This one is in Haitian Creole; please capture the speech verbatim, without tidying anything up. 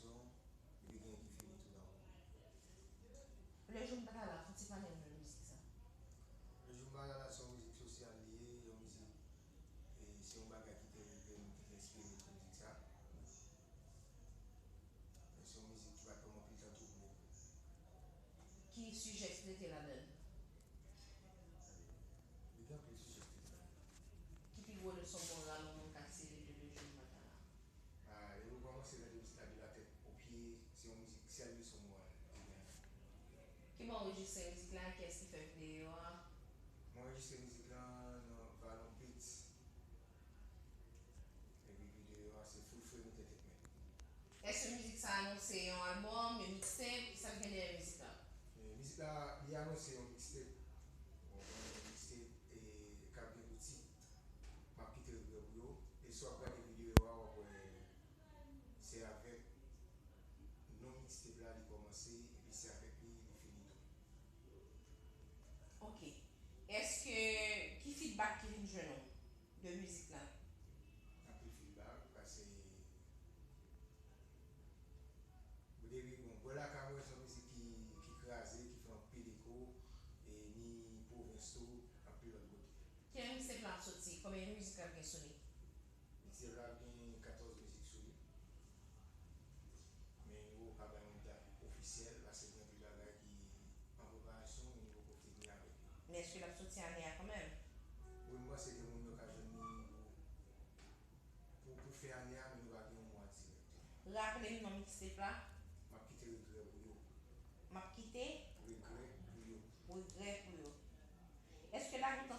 Epi gen ki fini tou nan. Le jou m pa ta la, fò w ti pale m de mizik sa. Le jou m pa ta la se yon mizik sosyal li ye, yon mizik, e se yon bagay ki te rive m ki te enspire pou mizik sa. Men se yon mizik ki pa t ban m anpil tan tou pou m ekri. Ki sijè ki trete ladan l? Li gen anpil sijè ki trete ladan l. Ki pi gwo leson moral yon moun ka tire de Le jou m pa ta la? Ah, lè nou kòmanse tande mizik la de la tèt o pye, se yon mizik sèl leson moral ki gen. Ki bò w anrejistre mizik la? Kiyès ki fè videyo a? Mwen anrejistre mizik la nan Valon Beats. Epi videyo a se Full Frame Entertainment. Èske mizik sa anonse yon albòm, yon mixtape? Sa k gen dèyè mizik la? E mizik la, li anonse yon mixtape. Bon, yon mixtape e k ap gen pou tit M ap kite regrè pou yo. E si w ap gade videyo a, w ap wè se avèk non mixtape la li kòmanse, epi se avèk li li fini tou. Ok. Èske, ki feedback ki vin jwenn ou de mizik la? Anpil feedback, paske o debi, bon, Bwè Lakay mwen se yon mizik ki, ki kraze, ki fè anpil eko, e ni pwovens tou, anpil lòt kote. Kilè mixtape la ap soti? Konbyen mizik l ap gen sou li? Mixtape la gen katòz mizik sou li. Men nou poko ka bay yon dat ofisyèl, paske gen anpil bagay ki an preparasyon, men nou poko fini avèk yo. Men èske l ap soti ane a kanmenm? Wi, m panse ke moun yo ka jwenn li pou, pou, pou fen ane a, men nou va gen yon mwa dirèk. Raple m non mixtape la. M ap kite regrè pou yo. M ap kite Regrè pou yo. Regrè pou yo. Èske la gen